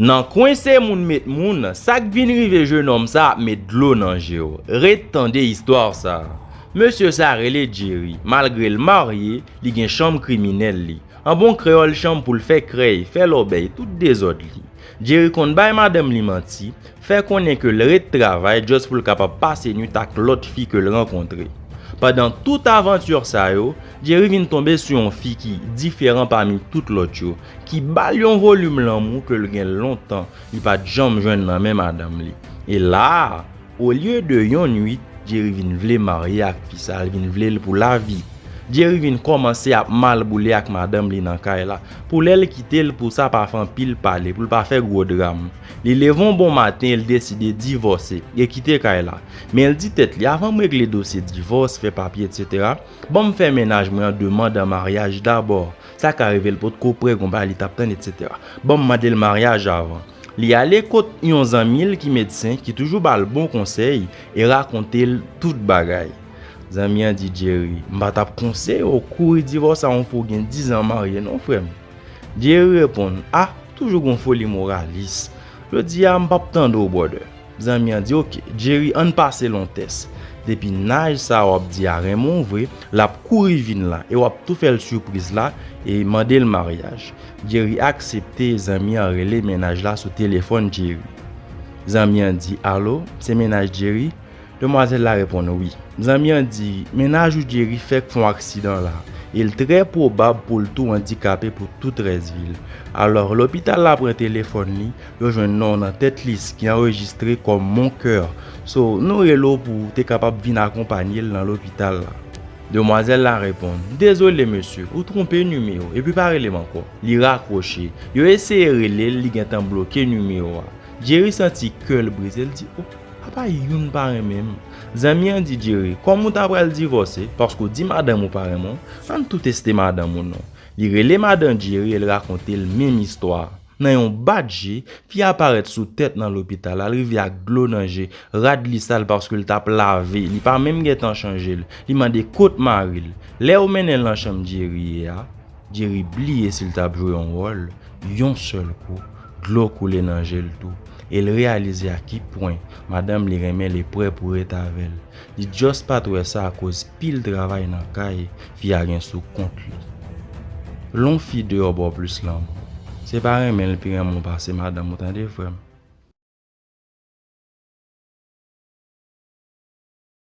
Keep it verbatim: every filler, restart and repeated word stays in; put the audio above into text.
Nan kwense moun met moun, sa k vin rive jenòm sa ap met dlo nan je w. Ret tande istwa sa. Mesye sa rele Jerry. Malgre l marye, li gen chanm kriminèl li. An bon kreyòl, chanm pou l fè krèy, fè lòbèy, tout dezòd li. Jerry konn bay madanm li manti, fè konnen ke l ret travay just pou l kapab pase nwit ak lòt fi ke l rankontre. Pandan tout avanti sa yo, Jerry vin tonbe sou yon fi ki diferan pami tout lòt yo, ki ba l yon volim lanmou ke l gen lontan li pa t janm jwenn nan men madanm li. E la a, olye de yon nwit, Jerry vin vle marye ak fi sa, l vin vle l pou lavi. Jerry vin kòmanse ap mal boule ak madanm li nan kay la, pou lè l kite l pou sa pa fè anpil pale, pou l pa fè gwo dram. Li leve yon bon maten, l deside divòse e kite kay la. Men l di tèt li, avan m regle dosye divòs, fè papye, etsetera, ban m fè mennaj mwen an demann an maryaj dabò. Sa ka rive l potko prè, gon bagay li t ap tann, etsetera. Ban m mande l maryaj avan. Li ale kot yon zanmi l ki medsen, ki toujou ba l bon konsèy e rakonte l tout bagay. Zanmi an di Jerry, m pa t ap konseye w kouri divòse a yon fi w gen diz an marye non, frè m. Jerry reponn, a, toujou gon foli moralis. Jodi a, m p ap tande w, brother. Zanmi an di, oke, Jerry, ann pase l on tès. Depi naj sa w ap di a renmen w vre, l ap kouri vin la, e w ap tou fè l sipriz la, e mande l maryaj. Jerry aksepte, zanmi an rele mennaj la sou telefòn Jerry. Zanmi an di, alo, se mennaj Jerry? Demwazèl la reponn, wi. Zanmi an di, mennaj ou Jerry fèk fè yon aksidan la, e l trè pwobab pou l tou andikape pou tout rès vi l. Alò, lopital la pran telefòn li, yo jwenn non w nan tèt lis ki anrejistre kòm Mon Cœur. So, nou rele w pou w te kapab vin akonpanye l nan lopital la. Demwazèl la reponn, dezole mesye, ou twonpe nimewo, epi pa rele m ankò. Li rakwoche. Yo eseye rele l, li gentan bloke nimewo a. Jerry santi kè l brize, l di, o, apa youn pa renmen m. Zanmi an di Jerry, kòm ou ta pral divòse, paske w di madanm ou pa renmen w, ann tou teste madanm ou non. Li rele madanm Jerry e l rakonte l menm istwa a. Nan yon bat je, fi a parèt sou tèt nan lopital la, l rive ak dlo nan je, rad li sal paske l t ap lave, li pa menm gentan chanje l, li mande kot mari l. Lè yo mennen l nan chanm Jerry ye a, Jerry bliye si l t ap jwe yon wòl, yon sèl kou, dlo koule nan je l tou, e l reyalize a ki pwen madanm li renmen l e prè pou ret avè l. Li just pa t wè sa akoz pil travay nan kay fi a gen sou kont li. Lè yon fi deyò ba w plis lanmou, se pa renmen l pi renmen w pase madanm ou, tande, frè m.